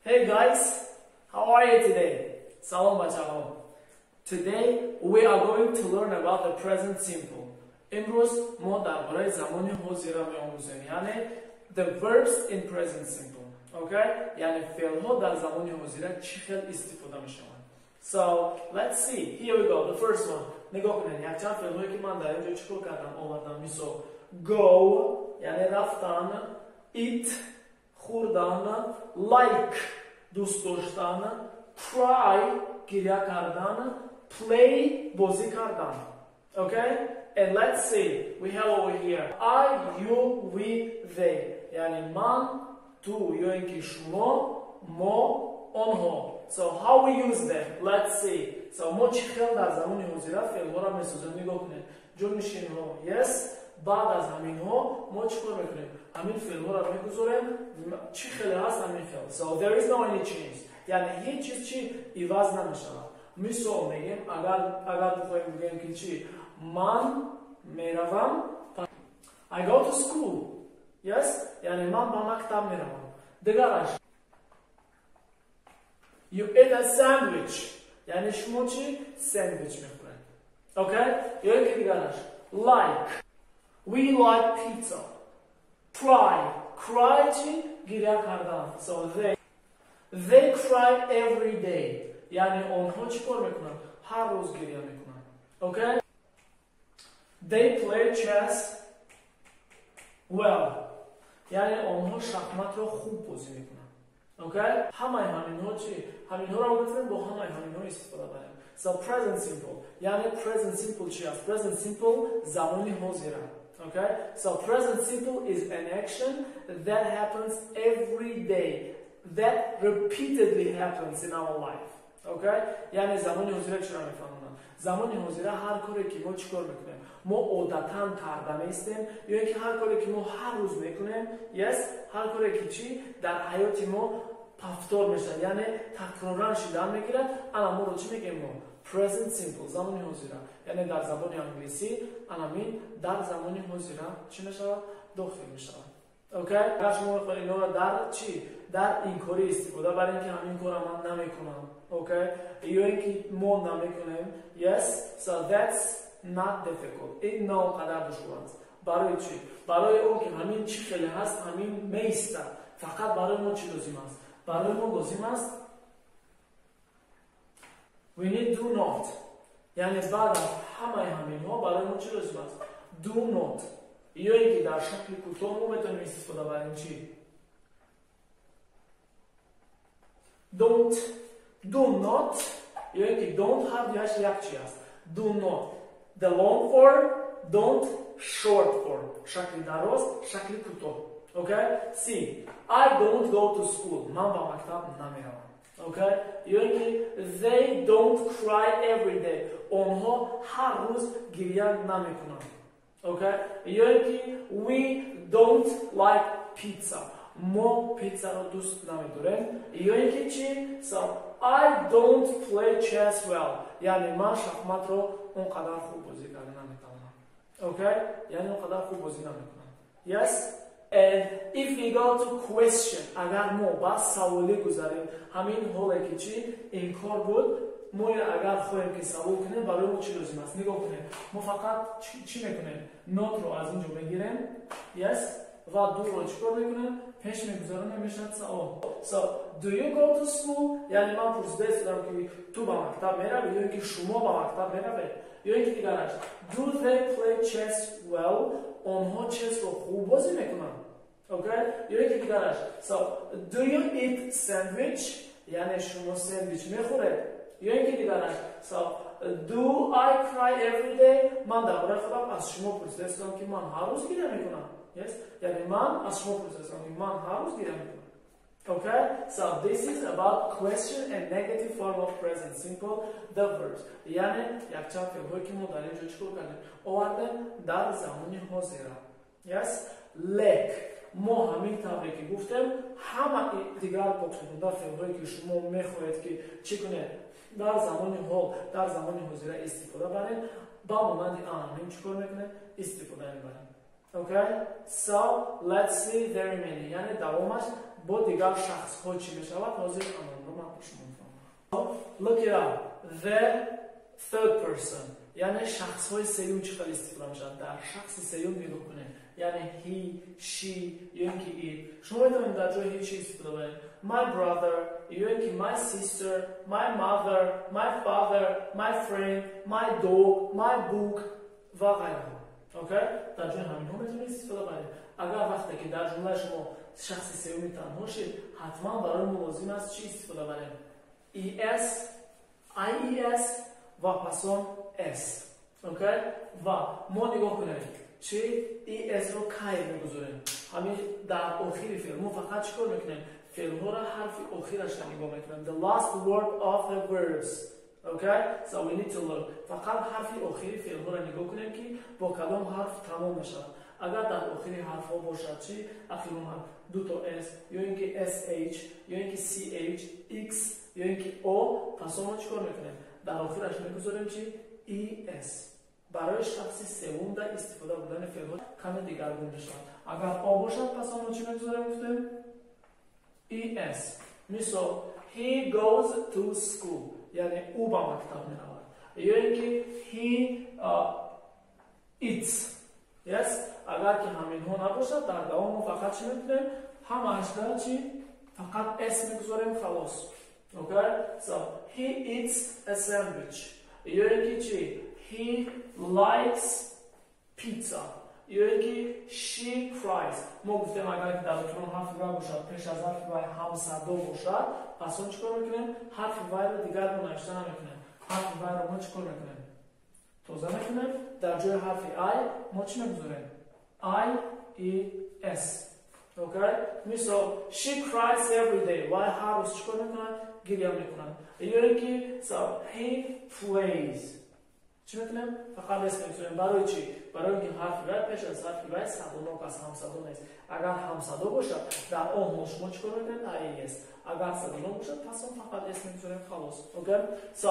Hey guys, how are you today? Салом, бачаҳо. Today we are going to learn about the present simple. Имрӯз мо дар бораи замони ҳозира меомӯзем, яъне the verbs in present simple. Okay? Яъне феълҳо дар замони ҳозира чӣ хел истифода мешаванд. So, let's see. Here we go. The first one. Нигоҳ кунед, якчанд феълҳое ки ман дар ин ҷо чӣ кор кардам, овардам. Мисол, go, яъне рафтан, eat, хӯрдан, like, дӯст доштан, cry, гиря кардан, play, бозӣ кардан. Okay? And let's see. We have over here I, you, we, they. Яъне ман, ту ё ин ки шумо, мо, онҳо. So how we use them? Let's see. So мо чӣ хел дар замони ҳозира феълҳоро месозем? Нигоҳ кунед. Ҷонишинҳо. Yes. Баъд аз ҳаминҳо мо чӣ кор мекунем? Ҳамин феълҳоро мегузорем. Чӣ хеле ҳаст, ҳамин феъл. So there is no any change. Яъне ҳеҷ чиз чӣ иваз намешавад. Мисол мегем, агар бихоҳем бигӯем ки чӣ, ман меравам, I go to school. Yes? Яъне ман ба мактаб меравам. Дигараш, you eat a sandwich. Яъне шумо чӣ? Сендвич мехӯред. Okay? Ё ин ки дигараш, like. We like pizza. Cry. Cry чӣ? Гиря кардан. So they cry every day. Яъне онҳо чӣ кор мекунанд? Ҳар рӯз гиря мекунанд. Okay? They play chess well. Яъне онҳо шахматро хуб бозӣ мекунанд. Okay? Ҳамаи ҳаминҳо чӣ? Ҳаминҳоро мо метавонем бо ҳамаи ҳаминҳо истифода барем. So present simple. Яъне present simple чӣ аст? Present simple замони ҳозира. Okay? So present simple is an action that happens every day, that repeatedly happens in our life. Okay? Яъне замони ҳозира чиро мефаҳмонад? Замони ҳозира ҳар коре ки мо чӣ кор мекунем? Мо одатан карда меистем, ё ин ки ҳар коре ки мо ҳар рӯз мекунем, yes, ҳар коре ки чӣ дар ҳаёти мо повтор мешавад, яъне такроран шидан мегирад, ана моро чӣ мегӯем мо? Present simple, замони ҳозира. Яъне дар забони англисӣ анамин дар замони ҳозира чӣ мешавад? Дохил мешавад. Okay? Агар шумо мехоҳед инҳоро дар чӣ? Дар инкорӣ истифода барем ки ҳамин корро ман намекунам. Okay? Ё ин ки мо намекунем. Yes, so that's not difficult. Ин на он қадар душвор аст. Барои чӣ? Барои он ки ҳамин чӣ хеле ҳаст, ҳамин меистад. Фақат барои мо чӣ лозим аст? Барои мо лозим аст we need do not. Яъне баъд аз ҳамаи ҳаминҳо барои мо чӣ лозим аст? Do not. Ё ин ки дар шакли кӯтоҳ мо метавонем истифода барем чӣ? Don't. Do not. Ё ин ки don't ҳар дуяш як чи аст. Do not. The long form, don't, short form. Шакли дароз, шакли кӯтоҳ. Okay? See, I don't go to school. Ман ба мактаб намеравам. Okay? Ё ин ки they don't cry every day. Онҳо ҳар рӯз гиря намекунанд. Okay? Ё ин ки we don't like pizza. Мо пиццаро дӯст намедорем. Ё ин ки чӣ? So, I don't play chess well. Яъне ман шахматро он қадар хуб бозӣ карда наметавонам. Okay? Яъне он қадар хуб бозӣ намекунам. Yes? And if we go to question, агар мо ба саволӣ гузарем, ҳамин ҳоле ки чӣ инкор буд, мо агар хоҳем ки савол кунем, барои мо чӣ лозим аст? Нигоҳ кунем. Мо фақат чӣ мекунем? Not ро аз ин ҷо мегирем. Yes? Ва do ро чӣ кор мекунем? Пеш мегузаронем, мешавад савол. So, do you go to school? Яъне ман пурсида истодам ки ту ба мактаб меравӣ ё ин ки шумо ба мактаб меравед? Ё ин ки дигараш, do they play chess well? Онҳо chess ро хуб бозӣ мекунанд. Okay? Ё ин ки дигараш, so, do you eat sandwich? Яъне шумо сендвич мехӯред? Ё ин ки дигараш, so, do I cry every day? Ман дар бораи худам аз шумо пурсида истодам ки ман ҳар рӯз гиря мекунам. Yes? Яъне ман аз шумо пурсида истодам ки ман ҳар рӯз гиря мекунам. Okay? So this is about question and negative form of present simple, the verbs. Яъне якчанд феълҳое ки мо дар ин ҷо чӣ кор кардем? Овардем дар замони ҳозира. Yes? Лек мо ҳамин тавре ки гуфтем, ҳама дигар боқимонда феълҳое ки шумо мехоҳед ки чӣ кунед? Дар замони ҳол, дар замони ҳозира истифода баред, ба монанди ҳамин чӣ кор мекунед? Истифода мебарем. Okay? So, let's see very many. Яъне давомаш бо дигар шахсҳо чӣ мешавад? Ҳозир анонро ман ба шумо мефаҳмам. Look it up. The third person. Яъне шахсҳои сеюм чӣ хел истифода мешавад? Дар шахси сеюм нигоҳ кунед. Яъне he, she ё ин ки it. Шумо метавонед дар ҷои he, she истифода баред. My brother ё ин ки my sister, my mother, my father, my friend, my dog, my book ва ғайраҳо. Okay? Дар ҷои ҳаминҳо метавонед истифода баред. Агар вақте ки дар ҷумлаи шумо шахси сеюми танҳо шид, ҳатман барои мо лозим аст чӣ истифода барем? Es, ies ва пасон s. Okay? Ва мо нигоҳ кунем, чи es-ро кай мегузорем? Ҳамин дар охири феъл. Мо фақат чӣ кор мекунем? Феълҳоро ҳарфи охирашро нигоҳ мекунем. The last word of the verbs. Okay? So we need to look. Фақат ҳарфи охири феълҳоро нигоҳ кунем, ки бо кадом ҳарф тамом мешавад. Агар дар охири ҳарфҳо бошад, чи ахирон ҳарф дуто s ё ин ки sh ё ин ки ch, x ё ин ки o, пас мо чӣ кор мекунем? Дар охираш мегузорем чи? Es. Барои шахси севум дар истифода бурдани феълҳо каме дигаргун мешавад. Агар о бошад, пас мо чӣ мегузорем, гуфтем? Es. Мисол, he goes to school. Яъне ӯ ба мактаб меравад. Ё ин ки he eats. Yes? Агар ки ҳаминҳо набошад, дар давом мо фақат чӣ мекунем? Ҳамааш дар чӣ? Фақат s мегузорем, халос. Okay? So, he eats a sandwich. Ё ин ки чӣ? He likes pizza. Ё ин ки she cries. Мо гуфтем, агар ки дар охирон ҳарфи вай бошад, пеш аз ҳарфи вай ҳамсадо бошад, пас он чӣ кор мекунем? Ҳарфи вайро дигар мо навишта намекунем. Ҳарфи вайро мо чӣ кор мекунем? Тоза мекунем. Дар ҷои ҳарфи i мо чӣ мегузорем? I, e, s. Okay? Мисол, she cries every day. Вай ҳар рӯз чӣ кор мекунад? Гиря мекунад. Ё ин ки so, he plays. Чӣ мекунем? Фақат s мегузорем. Барои чӣ? Барои ин ки ҳарфи вай пеш аз ҳарфи вай садонок аст, ҳамсадо нест. Агар ҳамсадо бошад, дар он ҳол шумо чӣ кор мекунед? I, s. Агар садонок бошад, пас он фақат s мегузорем, халос. Okay? So,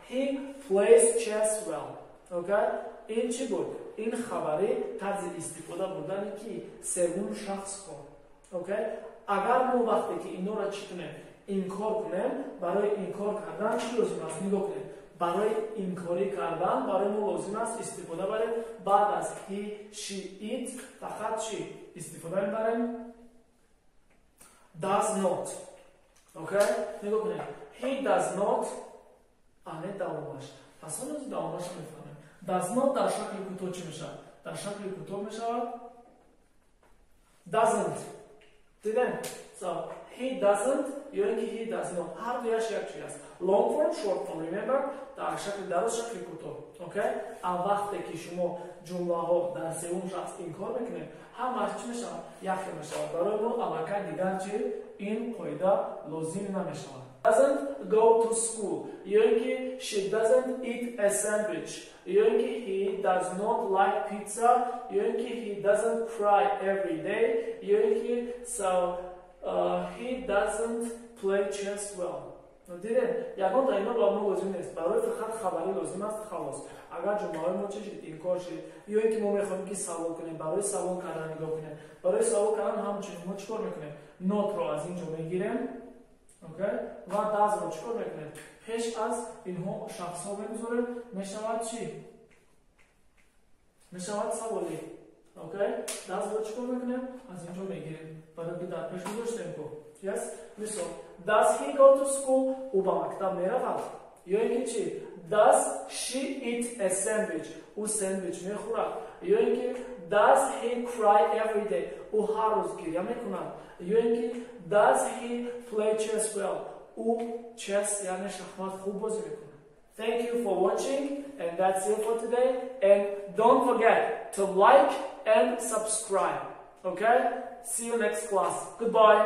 he plays chess well. Okay? Ин чӣ буд? Ин хабари тарзи истифода бурдани ки севум шахсҳо. Okay? Агар мо вақте ки инора чӣ кунем? Инкор кунем, барои инкор кардан чӣ лозим аст? Нигоҳ кунем. Барои инкорӣ кардан барои мо лозим аст истифода барем баъд аз he, she, it фақат чӣ истифода мебарем? Does not. Okay? Нигоҳ кунем. He does not, ане давомаш. Пас он ози давомашро мефаҳмем. Does not дар шакли кӯтоҳ чӣ мешавад? Дар шакли кӯтоҳ мешавад doesn't. Дидем? So, he doesn't ё ин ки he does not. Ҳар дуяш як чиз аст. Long form, short form, remember? Дар шакли дароз, шакли кӯтоҳ. Okay? А вақте ки шумо ҷумлаҳо дар севум шахс инкор мекунед, ҳамааш чӣ мешавад? Якхел мешавад. Барои мо аллакай дигар чи ин қоида лозим намешавад. Doesn't go to school. Ё ин ки she doesn't eat a sandwich. Ё ин ки he does not like pizza. Ё ин ки he doesn't cry every day. Ё ин ки so he doesn't play chess well. Дидем, ягон та ино ба мо лозим нест. Барои фақат хабарӣ лозим аст, халос. Агар ҷумлаҳои мо чӣ шид? Инкор шид. Ё ин ки мо мехоҳем ки савол кунем, барои савол кардан нигоҳ кунем. Барои савол кардан ҳамчунин мо чӣ кор мекунем? Not-ро аз ин ҷо мегирем. Okay? Ва does-ро чӣ кор мекунем? Пеш аз инҳо шахсҳо мегузорем, мешавад чӣ? Мешавад саволӣ. Okay? Does-ро чӣ кор мекунем? Аз ин ҷо мегирем. Барои ки дар пеш гузоштем ку. Yes? Мисол, does he go to school? Ӯ ба мактаб меравад. Ё ин ки чӣ? Does she eat a sandwich? Ӯ сендвич мехӯрад. Ё ин ки does he cry every day? Ӯ ҳар рӯз гиря мекунад. Ё ин ки does he play chess well? Ӯ chess, яъне шахмат, хуб бозӣ мекунад. Thank you for watching, and that's it for today. And don't forget to like and subscribe. Okay? See you next class. Goodbye.